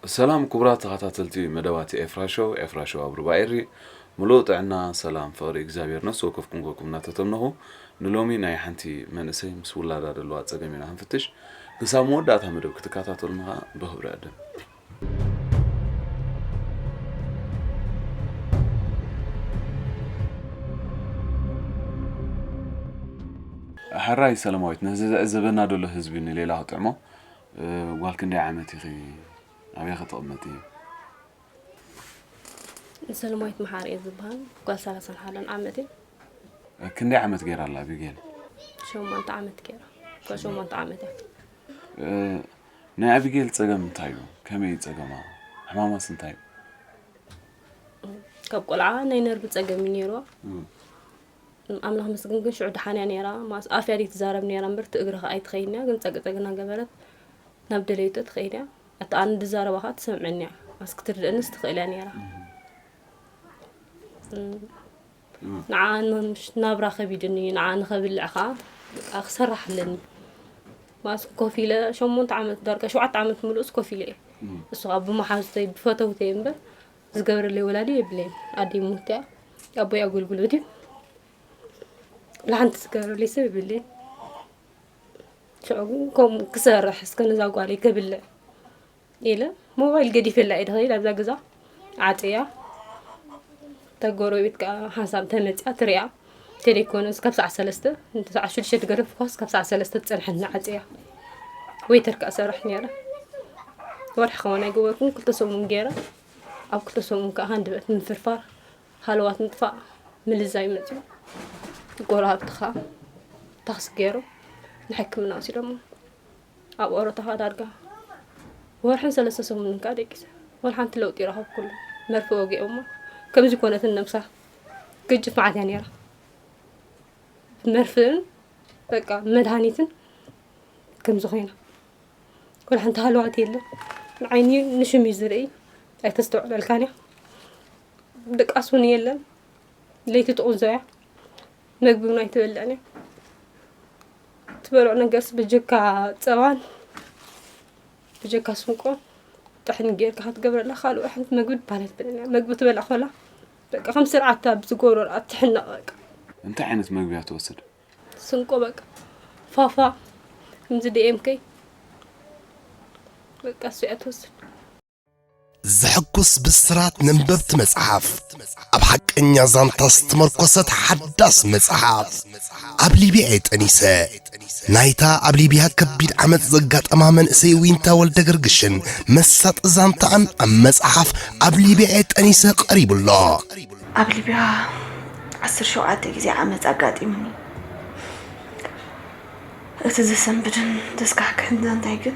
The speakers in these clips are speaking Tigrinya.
ሰላም ክቡራት ተኸታተልቲ መደባት ኤፍራ ሾው፣ ኤፍራ ሾው ኣብ ሩባ ኤሪ። ምሉእ ጥዕና፣ ሰላም፣ ፍቕሪ እግዚኣብሔር ነፍሲ ወከፍኩም ኮኩም እናተተምነኹ፣ ንሎሚ ናይ ሓንቲ መንእሰይ ምስ ውላዳ ዘለዋ ጸገም ኢና ክንፍትሽ። ክሳብ መወዳእታ መደብ ክትከታተሉና ብኽብሪ ዕድም። ሕራይ ሰለማዊት፣ ነዚ ዘዕዘበና ዘሎ ህዝቢ ንሌላ ክጥዕሞ፣ እ፣ ጓል ክንደይ ዓመት ኢኺ? ኣበይ ኸ ትቕመጢ? ሰለማዊት መሓሪ እየ ዝበሃል። ጓል ሰላሳን ሓደን ዓመት እየ። ክንደይ ዓመት ገይራ ኣላ ኣቢጌል? ሸሞንተ ዓመት ገይራ። ጓል ሸሞንተ ዓመት እያ። እ፣ ናይ ኣቢጌል ጸገም እንታይ እዩ? ከመይ እዩ ጸገማ? ሕማማስ እንታይ እዩ? ካብ ቆልዓ ናይ ነርቪ ጸገም እዩ ነይርዋ። እም። ኣምላኽ መስግን ግን ሽዑ ደሓን እያ ነይራ። ማስ ኣፍ እያ ዘይትዛረብ ነይራ እምበር፣ እቲ እግሪ ኸኣ ኣይትኸይድን እያ። ግን ጸግጸግ እናገበረት ናብ ደለይቶ ትኸይድ እያ። ኣታ ኣነ ዝዛረባ ኸኣ ትሰምዐኒ እያ። ማስ ክትርድአንስ ትኽእል እያ ነይራ። እም። እም። ንዓ ንምሽ-፣ ናብራ ከቢድኒ፣ ንዓ ንኸብልዕ ኸኣ በቃ ክሰርሕ ኣለኒ። ማስ ኮፍ ኢለ ሸሞንተ ዓመት፣ ዳርጋ ሸውዓተ ዓመት ምሉእስ ኮፍ ኢለ እየ። እም። እሱ ኸኣ ብመሓዙተይ፣ ብፈተውተይ እምበር ዝገበረለይ ወላዲ የብለይን። ኣደይ ሙት እያ፣ ኣቦይ ኣገልግሎት እዩ። ለሓንቲ ዝገበረለይ ሰብ የብለይን። ሽዑ ግን ከምኡ ክሰርሕ እስከ ነዛ ጓለይ ከብልዕ ኢለ ሞባይል ገዲፈላ እየ ድኸይድ ኣብዛ ገዛ ዓጽያ። እታ ጎረቤት ከኣ ሓንሳብ ተመጽያ ትሪኣ። ቴሌኮን እስካብ ሰዓት ሰለስተ፣ እንተ ሰዓት ሽዱሽተ ትገደፍኳስ ካብ ሰዓት ሰለስተ ትጸንሐኒ ዓጽያ። ዌይተር ከኣ እሰርሕ ነይረ። ወርሒ ከማን ኣይገበርኩን፣ ክልተ ሰሙን ገይረ። ኣብ ክልተ ሰሙን ከኣ ሃንደበት ምፍርፋር፣ ሃለዋት ምጥፋእ፣ ምልዛይ መጺኡ። ጎረባብቲ ከኣ ታክሲ ገይሮም ንሕክምና ወሲዶሞ። ኣብ ኦሮታ ከኣ ዳርጋ ወርሕን ሰለስተ ሰሙንን ከኣ ደቂሰ። ወላ ሓንቲ ለውጢ ይረኸብኩሉ። መርፌ ወጊኦሞ። ከምዚ ኮነትን ነብሳ። ግጅፍ መዓት እያ ነይራ። ብመርፍእን በቃ መድሃኒትን ከምዚ ኮይና። ወላ ሓንቲ ሃለዋት የለን። ንዓይኒ ንሽም እዩ ዝርኢ። ኣይተስተውዕለልካን እያ። ድቃስ እውን የለን። ለይቲ ትቑንዞ እያ። መግቢ እውን ኣይትበልዕን እያ። ትበልዖ ነገርስ ብጀካ ጸባን ብጀካ ስንቆ ጥሕን ጌርካ ክትገብረላ ካልእ ሓንቲ መግቢ ትበሃል ኣይትበልዕን እያ። መግቢ ትበልዕ ከላ በቃ ከም ስርዓታ ብዝገብሮ ደኣ ትሕነቕ በቃ። እንታይ ዓይነት መግቢ እያ ትወስድ? ስንቆ በቃ ፋፋ፣ ከምዚ ዲ ኤም ከይ በቃ እሱ እያ ትወስድ። ዘሐጉስ ብስራት ነንበብቲ መጽሓፍ፣ ኣብ ሓቀኛ ዛንታ ዝተመርኮሰት ሓዳስ መጽሓፍ። ኣብ ሊብያ እየ ጠኒሰ። ናይታ ኣብ ሊብያ ከቢድ ዓመጽ ዘጋጠማ መንእሰይ ዊንታ ወልደ ገርግሽን መሳጢ ዛንታኣን ኣብ መጽሓፍ ኣብ ሊብያ እየ ጠኒሰ ቀሪቡ ኣሎ። ኣብ ሊብያ ዓሰርተ ሸውዓተ ግዜ ዓመጽ ኣጋጢሙኒ። እቲ ዘሰንብድን ዘስካሕክሕን ዛንታይ ግን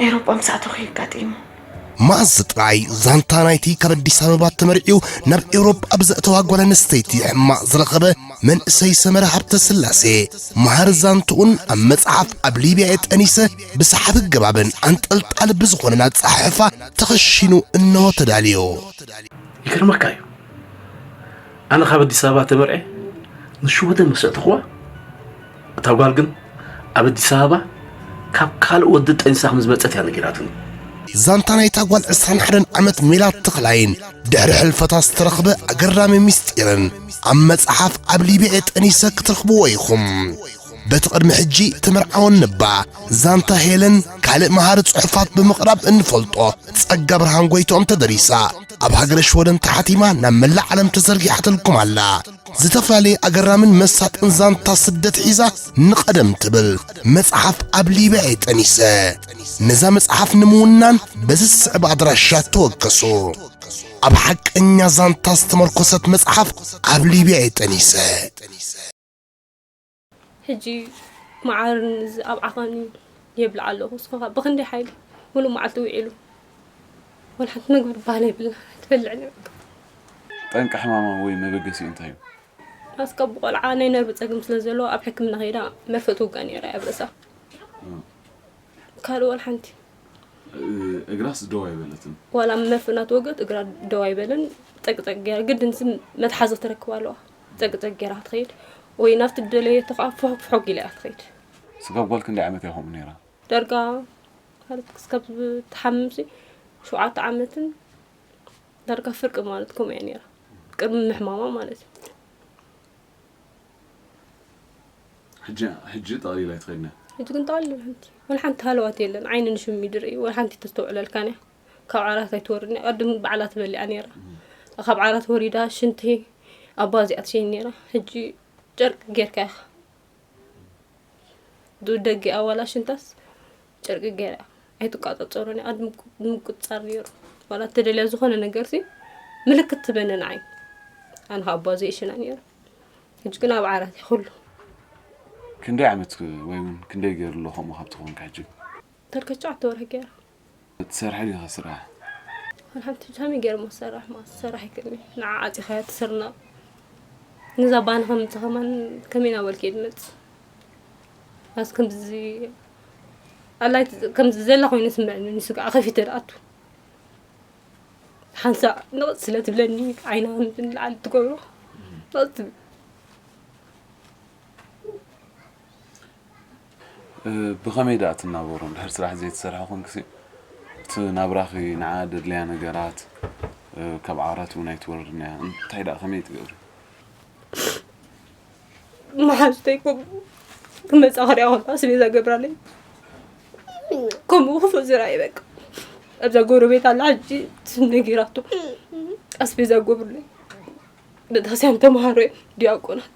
ኤውሮጳ ምስ ኣተኹ እዩ ኣጋጢሙ። መኣዝ ጥራይ ዛንታ ናይቲ ካብ ኣዲስ ኣበባ ተመርዕዩ ናብ ኤውሮጳ ብዘእተዋ ጓል ኣንስተይቲ ሕማቕ ዝረኸበ መንእሰይ ሰመረ ሃብተስላሴ፣ መሃሪ ዛንትኡን ኣብ መጽሓፍ ኣብ ሊብያ እየ ጠኒሰ ብሰሓቢ ኣገባብን ኣንጠልጣሊ ብዝኾነን ኣጸሓሕፋ ተኸሺኑ እነሆ ተዳልዩ። ይገርመካ እዩ። ኣነ ካብ ኣዲስ ኣበባ ተመርዐ ንሽወደን ምስ ኣእተኽዋ፣ እታ ጓል ግን ኣብ ኣዲስ ኣበባ ካብ ካልእ ወዲ ጠኒሳ ከም ዝመጸት እያ ነጊራትኒ። ዛንታ ናይታ ጓል ዕስራን ሓደን ዓመት ሜላት ተኽላይን ድሕሪ ሕልፈታ ዝተረኽበ ኣገራሚ ምስጢርን ኣብ መጽሓፍ ኣብ ሊብያ ጠኒሰ ክትረኽብዎ ኢኹም። በቲ ቅድሚ ሕጂ ተመርዓወን ነባ ዛንታ ሄለን ካልእ መሃሪ ጽሑፋት ብምቕራብ እንፈልጦ ጸጋ ብርሃን ጎይትኦም ተደሪሳ፣ ኣብ ሃገረ ሽወደን ተሓቲማ ናብ መላእ ዓለም ተዘርጊሓትልኩም ኣላ። ዝተፈላለየ ኣገራምን መሳጥን ዛንታ ስደት ሒዛ ንቐደም ትብል መጽሓፍ ኣብ ሊብያ እየ ጠኒሰ። ነዛ መጽሓፍ ንምውናን በዚ ዝስዕብ ኣድራሻ ተወከሱ። ኣብ ሓቀኛ ዛንታ ዝተመርኮሰት መጽሓፍ ኣብ ሊብያ እየ ጠኒሰ። ሕጂ መዓርን እዚ ኣብ ዓቐኒ የብልዓ ኣለኹ። ንስኻ ብኽንደይ ሓይሊ ሙሉእ መዓልቲ ውዒሉ ወላ ሓንቲ ምግቢ ዝበሃል የብልና ትበልዕ ኔርካ። ጠንቂ ሕማማ ወይ መበገሲኡ እንታይ እዩ? ኣስከ ብቆልዓ ናይ ነርቭ ጸገም ስለ ዘለዎ ኣብ ሕክምና ከይዳ መርፌ ትውጋእ ነይራ እያ ኣብ ርእሳ። ካልእ ወላ ሓንቲ እግራስ ደው ኣይበለትን። ዋላ መርፌ እናተወገት እግራ ደው ኣይበለን። ጸቅጸቅ ገይራ ግድን ሲ መትሓዚ ክትረክብ ኣለዋ። ጸቅጸቅ ገይራ ክትኸይድ ወይ ናብቲ ደለየቶ ከዓ ፍሑግ ፍሑግ ኢላ እያ ክትኸይድ። ስጋብ ጓል ክንደይ ዓመት እያ ከምኡ ነይራ? ዳርጋ ማለት ክስካብ ትሓምም ሲ ሸውዓተ ዓመትን ዳርጋ ፍርቂ ማለት ከምኡ እያ ነይራ። ቅድሚ ምሕማማ ማለት እዩ። ሕጂ ጠቕሊላ ኣይትኸድን እያ። ሕጂ ግን ጠቕሊላ ሓንቲ ወላ ሓንቲ ሃለዋት የለን። ዓይኒ ንሽም እዩ ድርኢ ወላ ሓንቲ ተስተውዕለልካን እያ። ካብ ዓራት ኣይትወርድን እያ። ቅድም ባዕላ ትበሊዓ ነይራ። ካብ ዓራት ወሪዳ ሽንቲ ኣባዚኣ ትሸይን ነይራ። ሕጂ ጨርቂ ጌርካ ኢኻ ደጊኣ ዋላ ሽንታስ ጨርቂ ገይራ ኣይትቋጸጸሮን እያ። ኣድ ምቁጽጻር ነይሩ። ዋላ እተደልያ ዝኾነ ነገር ሲ ምልክት ትበኒ ንዓይ። ኣነ ካብ ኣቦኣ ዘይሽና ነይሩ። ሕጂ ግን ኣብ ዓራት እየ ኩሉ። ክንደይ ዓመት ወይ እውን ክንደይ ገይሩ ኣሎ ከምኡ ካብ ትኸውን ሕጂ? ተርከ ትሽዓተ ወርሒ ገይራ። ትሰርሒ ዲኺ ስራሕ? ኣልሓምቲ ከመይ ገይረ እሞ ዝሰርሕ ማለት ዝሰርሕ ኣይክእልን እየ። ንዓ ዓፂኻያ ትስርነቕ። ንዛ ባኒ ከምፅእ ከማን ከመይ እናበልኩ እየ ዝመፅእ። ኣስ ከምዚ ኣላይ ከምዚ ዘላ ኮይኑ ይስምዐኒ ንሱ ከዓ ከፊተ ዝኣቱ ሓንሳእ ንቕፅ ስለ ትብለኒ ዓይና ከምዚ ንላዕሊ ትገብሮ ንቕፅ ትብል ብኸመይ ደኣ ትናበሩ? እንድሕር ስራሕ ዘይትሰርሒ ኮንክሲ እቲ ናብራኺ ንዓ ደድልያ ነገራት ካብ ዓራት እውን ኣይትወርድን እያ። እንታይ ደኣ ከመይ ትገብሪ? መሓዙተይ ከምኡ ክመፃ ክሪኣ ከሎ ኣስቤዛ ገብራለይ ከምኡ ክፉእ ዝረኣየ በቃ ኣብዛ ጎረቤት ኣላ ሕጂ ነጊራቶ ኣስቤዛ ገብሩለይ ቤተክርስትያን ተምሃሮ እዮም ዲያቆናት።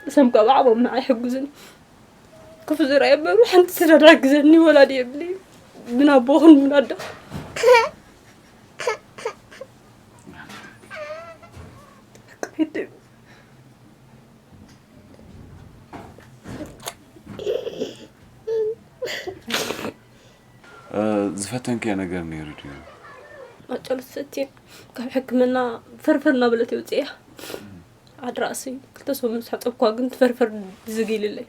እሶም ካብ ዓቕሞም ንዓይ ይሕግዙኒ። ክፉእ ዝረኣየ እምበሩ ሓንቲ ስለ ዝሕግዘኒ ወላዲ የብለይ። ምን ኣቦ ኹን ምን ኣደ። ዝፈተንክዮ ነገር ነይሩ ድዩ? ማጨሎት ፈትየ ካብ ሕክምና ፈርፈር እናበለት የውፅእያ ዓድ ራእሲ ክልተ ሰሙን ምስ ሓፀብኳ ግን ትፈርፈር ዝግ ኢልለይ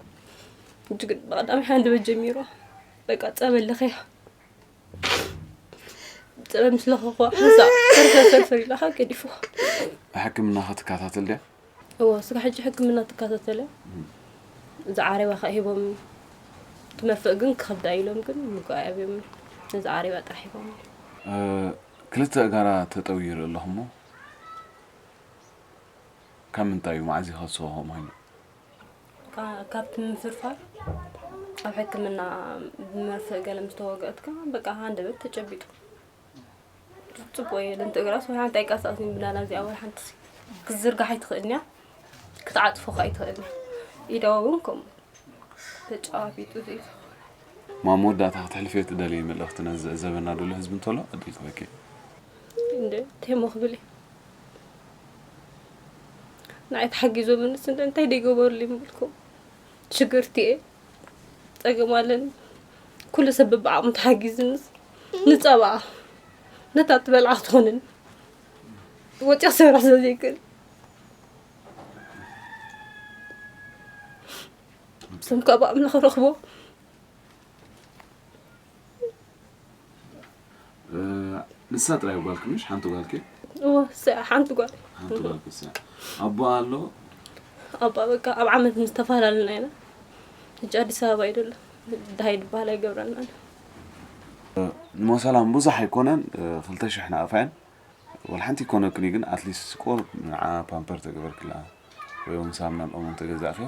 እጅ ግን ብቐዳሚ ሓንደበት ጀሚሩ በቃ ፀበል ለኸያ ፀበል ምስ ለኸኹዋ ሓንሳ ፈርፈር ፈርፈር ኢላኻ ገዲፉ ሕክምና ክትከታተል ድያ? እወ ስጋ ሕጂ ሕክምና ትከታተለ እዚ ዓረባ ከዓ ሂቦም ትመርፍእ ግን ክኸብዳ ኢሎም ግን ምጉ ኣኣብዮም ነዚ ዓረባ ጥራሕ ሂቦም ክልተ እጋራ ተጠውይሩ ኣለኹ እሞ ካብ ምንታይ እዩ መዓዝ ኢኻ ዝሰወኾ ምሃይኑ ካብቲ ምፍርፋር ኣብ ሕክምና ብመርፍእ ገለ ምስ ተወገእትካ በቃ ሃንደበት ተጨቢጡ ጽቡቕ እየ ልንቲ እግራ ስብሓን እንታይ ቀሳእስኒ ብናና እዚኣ ወላ ሓንቲ ክትዝርጋሕ ኣይትኽእልን እያ ክትዓጽፎ ከ ኣይትኽእልን እያ ኢዳዋ እውን ከምኡ ተጫዋቢጡ እዚ ማም መወዳእታ ክትሕልፍዮ ትደልይ መልእኽቲ ነዚ ዘበና ደሎ ህዝቢ እንተሎ ዕድል ክበኪ እንደ ቴሞ ክብል እየ ንዓይ ተሓጊዞምንስ እንደ እንታይ ደይገበሩልይ ምብልኩም ሽግርቲ እየ ጸገም ኣለኒ ኩሉ ሰብ በብዓቕሙ ተሓጊዝንስ ንጸባኣ ነታ ትበልዓ ክትኾንን ወፂኣ ክሰብራ ስለ ዘይክእል ስም ካብ ኣምላኽ ረኽቦ ንሳ ጥራይ ጓልኪ ምሽ ሓንቲ ጓልኪ እዎ ሓንቲ ጓል ሓንቲ ጓልኪ እሳ ኣቦ ኣሎ ኣባ በቃ ኣብ ዓመት ምስ ተፈላለና ኢና ሕጂ ኣዲስ ኣበባ እዩ ዘሎ ድሃይ ድበሃል ኣይገብረልናን ሞሰላም ብዙሕ ኣይኮነን ክልተ ሽሕ ንኣፋየን ወላ ሓንቲ ይኮነክኒ ግን ኣትሊስት ስቆር ንዓ ፓምፐር ተገበርክላ ወይ እውን ሳምናን ኦሞን ተገዛእክዮ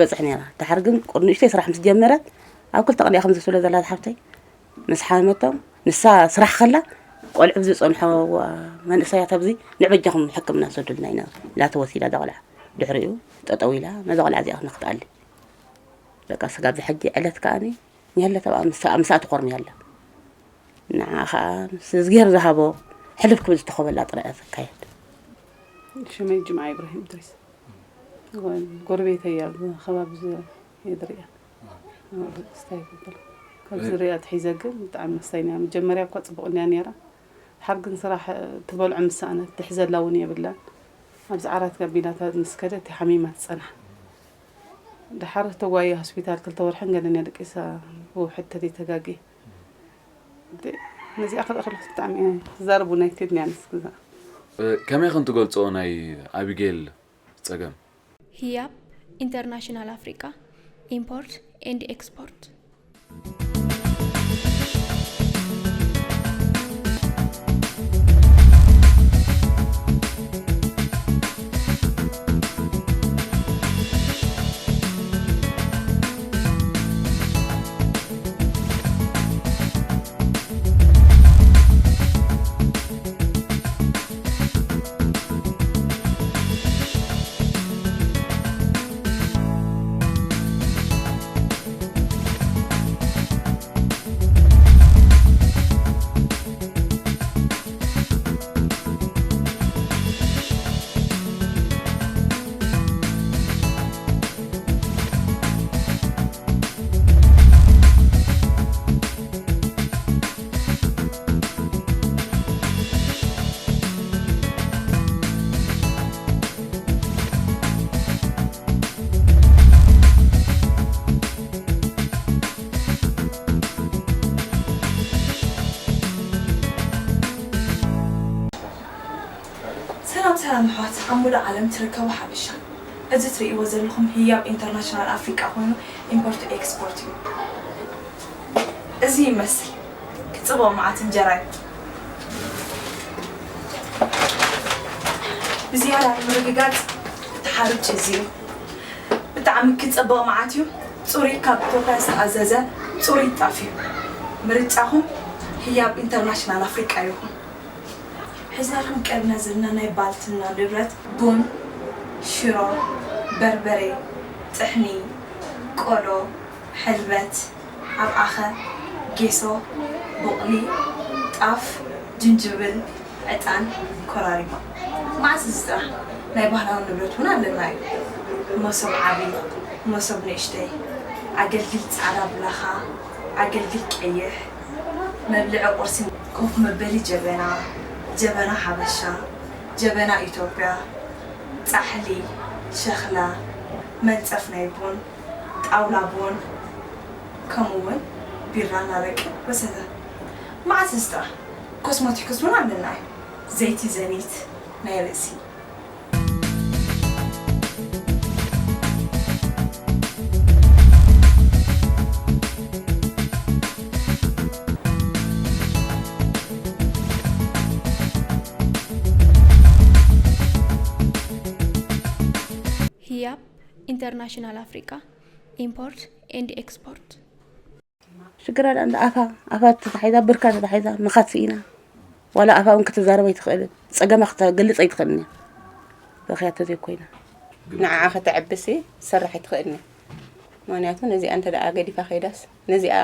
ትበጽሕ ነይራ። ድሓር ግን ቁር ንእሽተይ ስራሕ ምስ ጀመረት፣ ኣብ ክልተ ቀን እያ ከምዚ ትብሎ ዘላ ዝሓፍተይ፣ ምስ ሓመቶም፣ ንሳ ስራሕ ከላ፣ ቆልዑ ዝጸንሖ መንእሰያት ኣብዚ ንበጃኹም ሕክምና ሰዱልና ኢና ኢላ ተወሲዳ እዛ ቆልዓ። ድሕሪኡ ጠጠው ኢላ ነዛ ቆልዓ እዚኣ ንክትኣሊ። በቃ ስጋብ ዝሕጂ ዕለት ከኣኒ ኒሃለ ተብኣ ምስኣ፣ ምስኣ ትኾርም ያለ። ንዓ ኸኣ ምስ እዝግሄር ዝሃቦ ሕልፍ ክብል ዝተኾበላ ጥራይ እያ ዘካየድ። ሽመይ ጅምዓ ኢብራሂም ድሪስ። ጎረቤተይ እያ፣ ኣብ ከባቢ ዝ-፣ የድርያ። ስታይ ትብል። ካብ ዝርያ ትሒዘ ግን ብጣዕሚ መስተኛ። መጀመርያ እኳ ጽቡቕ እንድያ ነይራ። ድሓር ግን ስራሕ ትበልዖ ምስ ሰኣነት ትሕዘላ እውን የብላን። ኣብዚ ዓራት ጋቢናታት ምስ ከደት ሓሚማ ትጸንሓ። ድሓር ተጓየ ሆስፒታል ክልተ ወርሕን ገለን እያ ደቂሳ፣ ብውሕድ ተዘይተጋግየ። እንዴ፣ ነዚኣ ክርኢ ከለኹ ብጣዕሚ እየ ዝዛረቡ ናይ ቴድንያ ምስ ግዛ። እ፣ ከመይ ከም ትገልጾ ናይ ኣቢጌል ጸገም? ህያብ ኢንተርናሽናል ኣፍሪቃ ኢምፖርት ኤንድ ኤክስፖርት። ሰላም ሰላም ኣሕዋት ኣብ ሙሉእ ዓለም ትርከቡ ሓበሻ። እዚ ትርእይዎ ዘለኹም ህያብ ኢንተርናሽናል ኣፍሪቃ ኮይኑ ኢምፖርት ኤክስፖርት እዩ። እዚ ይመስል ክጽብቕ መዓት እንጀራ እዩ። ብዝያዳ ንምርግጋጽ እቲ ሓሩጭ እዚ እዩ። ብጣዕሚ ክጽብቕ መዓት እዩ። ጽሩይ ካብ ኢትዮጵያ ዝተኣዘዘ ጽሩይ ጣፍ እዩ። ምርጫኹም ህያብ ኢንተርናሽናል ኣፍሪቃ ይኹን። ሒዝናልኩም ቀሪብና ዘለና ናይ ባልትና ንብረት ቡን፣ ሽሮ፣ በርበሬ፣ ጥሕኒ፣ ቆሎ፣ ሕልበት፣ ኣብዓኸ፣ ጌሶ፣ ቡቕሊ፣ ጣፍ፣ ጅንጅብል፣ ዕጣን፣ ኮራሪማ። መዓስ እዚ ጥራሕ ናይ ባህላዊ ንብረት እውን ኣለና እዩ። መሶብ ዓቢ፣ መሶብ ንእሽተይ፣ ኣገልግል ጻዕዳ ብላኻ፣ ኣገልግል ቀይሕ፣ መብልዒ ቁርሲ፣ ኮፍ መበሊ ጀበና፣ ጀበና ሓበሻ፣ ጀበና ኢትዮጵያ፣ ጻሕሊ፣ ሸኽላ፣ መንጸፍ ናይ ቡን፣ ጣውላ ቡን፣ ከምኡ እውን ቢራን ኣረቅን ወዘተ። መዓስ እዚ ጥራሕ ኮስሞቲክስ እውን ኣለና እዩ። ዘይቲ ዘኒት ናይ ርእሲ። ህያብ ኢንተርናሽናል ኣፍሪቃ ኢምፖርት ኤንድ ኤክስፖርት። ሽግራ ደኣ እንዳ ኣፋ፣ ኣፋ ተታሒዛ፣ ብርካ ተታሒዛ፣ ምኻድ ስኢና። ዋላ ኣፋ እውን ክትዛረብ ኣይትኽእልን። ጸገማ ክተገልጽ ኣይትኽእልን እያ። በኽያ ተዘይኮይና። ንዓኣ ከተዕብሲ ትሰርሕ ኣይትኽእልን እያ። ምኽንያቱ ነዚኣ እንተ ደኣ ገዲፋ ከይዳስ፣ ነዚኣ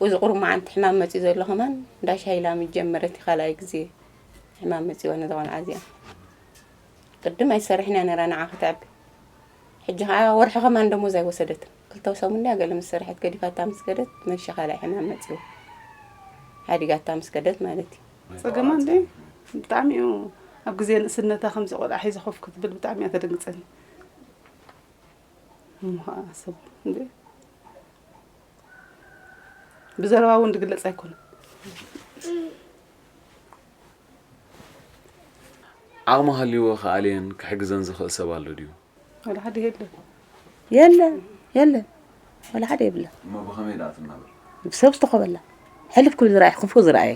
እዚ ቁሩብ መዓልቲ ሕማም መጺኡ ዘሎ ከማን፣ እንዳ ሻሂ ላሚ ጀመረት፣ ካልኣይ ግዜ ሕማም መጺዋ ነዛ ቆልዓ እዚኣ። ቅድም ኣይትሰርሕን እያ ነይራ ንዓ ከተዕቢ። ሕጂ ኸዓ ወርሒ ከማን ደሞዝ ኣይወሰደትን። ክልተ ሰሙን ድያ ገለ ምስ ሰርሐት ገዲፋታ ምስ ከደት፣ መሊሻ ካልኣይ ሕማም መጺኡ። ሓዲጋታ ምስ ከደት ማለት እዩ። ጸገማ እንዴ? ብጣዕሚ እዩ። ኣብ ግዜ ንእስነታ ከምዚ ቆልዓ ሒዛ ኮፍ ክትብል ብጣዕሚ እያ ተደንግጸኒ። እሞ ኸዓ ሰብ እንዴ? ብዘረባ እውን ዝግለጽ ኣይኮነን። ዓቕሚ ሃልይዎ ክኣልየን ክሕግዘን ዝኽእል ሰብ ኣሎ ድዩ? ወላ ሓደ የለን። የለን፣ የለን። ወላ ሓደ የብለን። እሞ ብኸመይ ደኣ ትናበር? ብሰብ ዝተኾበላ። ሕልፍ ክብል ዝረኣየ፣ ክፉእ ዝረኣየ።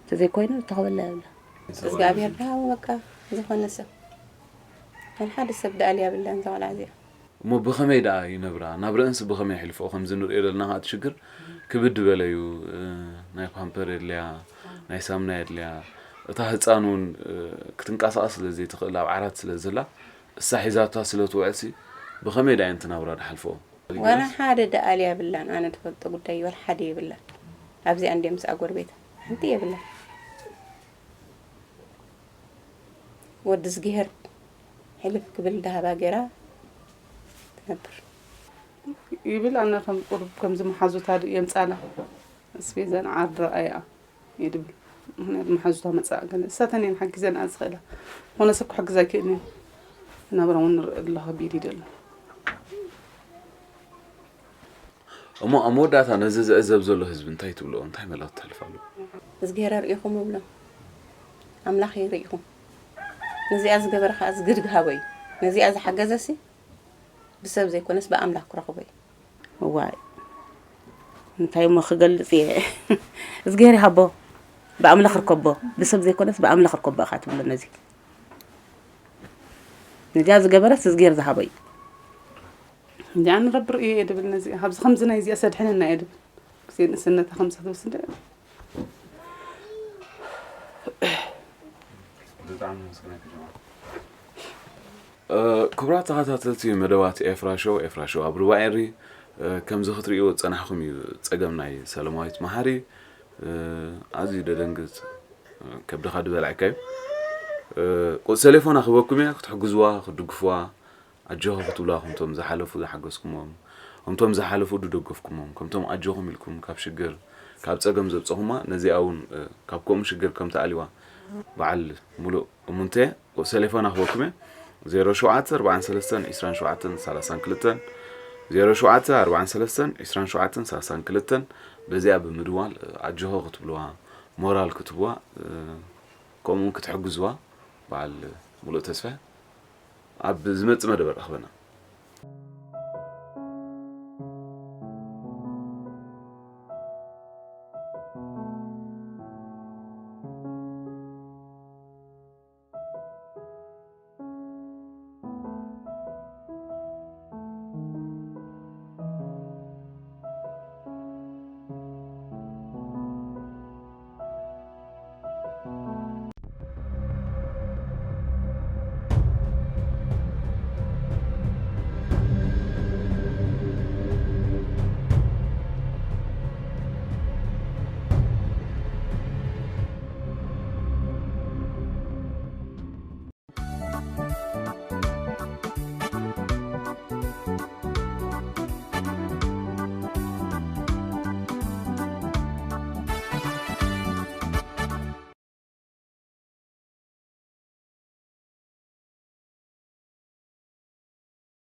እንተዘይኮይኑ ዝተኾበላ የብላ። እግዚኣብሔር ደኣ በቃ ዝኾነ ሰብ። ወላ ሓደ ሰብ ደኣ የብላን እዛ ቆልዓ እዚኣ። እሞ ብኸመይ ደኣ ይነብራ? ናብረአንስ ብኸመይ የሕልፍኦ? ከምዚ ንርእዮ ዘለና ኸኣ እቲ ሽግር ክብድ ዝበለ እዩ። እ፣ ናይ ፓምፐር የድልያ፣ ናይ ሳምና የድልያ። እታ ህጻን እውን፣ እ፣ ክትንቀሳቐስ ስለ ዘይትኽእል ኣብ ዓራት ስለ ዘላ፣ እሳ ሒዛታ ስለ ትውዕልሲ ብኸመይ ደኣ እየን እቲ ናብራ ድሓልፍኦ? ዋላ ሓደ ደኣል የብላን። ኣነ ትፈልጦ ጉዳይ ዋላ ሓደ የብላን። ኣብዚኣ እንድየ ምስኣ ጎረቤታ ሓንቲ የብላን። ወዲ ዝግሄር ሕልፍ ክብል ደሃባ ገይራ ትነብር። ይብል ኣነ ከም ቁሩብ ከምዚ መሓዙታ ድኡ የምጻላ ኣስቤዛን ዓርዲ ረኣያ ይድብል። ምኽንያቱ መሓዙታ መጻእ ገለ እሳተን እየን ሓጊዘን ዝኽእላ። ዝኾነ ሰብ ክሕግዝ ኣይክእልን እዩ። ናብራ እውን ንርኢ ኣሎ ከቢድ እዩ ደሎ። እሞ ኣብ መወዳእታ ነዚ ዝዕዘብ ዘሎ ህዝቢ እንታይ ትብልኦ? እንታይ መልእኽቲ ተሕልፋሉ? እዝግሄር ኣርእኹም እብሎም። ኣምላኽ ይርእኹም። ነዚኣ ዝገበረ ኸዓ እዝግር ግሃቦ እዩ። ነዚኣ ዝሓገዘሲ ብሰብ ዘይኮነስ ብኣምላኽ ክረኽቦ እዩ። እዋይ እንታይ እሞ ክገልጽ እየ። እዝግሄር ይሃቦ ብኣምላኽ ርከቦ። ብሰብ ዘይኮነስ ብኣምላኽ ርከቦ እኻ ትብሎ ነዚ። ነዚኣ ዝገበረስ እዝግሄር ዝሃቦ እዩ። እንዲኣ ንረብር እየ ድብል ነዚኣ። ካብዚ ከምዚ ናይ እዚኣ ሰድሕነና እየ ድብል። ግዜ ንእስነታ ከምዚ ክትወስድ እየ። ብጣዕሚ መስገናይ ከጀማ። እ፣ ክቡራት ተኸታተልቲ መደባት ኤፍራ ሾው፣ ኤፍራ ሾው ኣብ ሩባ ኤሪ፣ እ፣ ከምዚ ክትርእይዎ ዝጸናሕኩም እዩ ጸገም ናይ ሰለማዊት መሓሪ። እ፣ ኣዝዩ ደደንግጽ፣ እ፣ ከብድኻ ድበልዐካ እዩ። እ፣ ቁጽሪ ቴሌፎና ክበኩም እየ፣ ክትሕግዝዋ፣ ክትድግፍዋ፣ ኣጆኻ ክትብልዋ፣ ከምቶም ዝሓለፉ ዝሓገዝኩሞም፣ ከምቶም ዝሓለፉ ዝደገፍኩሞም፣ ከምቶም ኣጆኹም ኢልኩም ካብ ሽግር፣ ካብ ጸገም ዘብጸኹማ፣ ነዚኣ እውን፣ እ፣ ካብ ከምኡ ሽግር ከም ትኣልይዋ በዓል ሙሉእ እሙንተ እየ። ቁጽሪ ቴሌፎና ክበኩም እየ። ዜሮ ሸውዓተ ኣርባዓን ሰለስተን ዒስራን ሸውዓተን ሰላሳን ክልተን፣ ዜሮ ሸውዓተ ኣርባዓን ሰለስተን ዒስራን ሸውዓተን ሰላሳን ክልተን፣ በዚኣ ብምድዋል፣ እ፣ ኣጆኻ ክትብልዋ፣ ሞራል ክትህብዋ፣ እ፣ ከምኡ እውን ክትሕግዝዋ በዓል ሙሉእ ተስፋ ኣብ ዝመጽእ መደበር ርኸበና።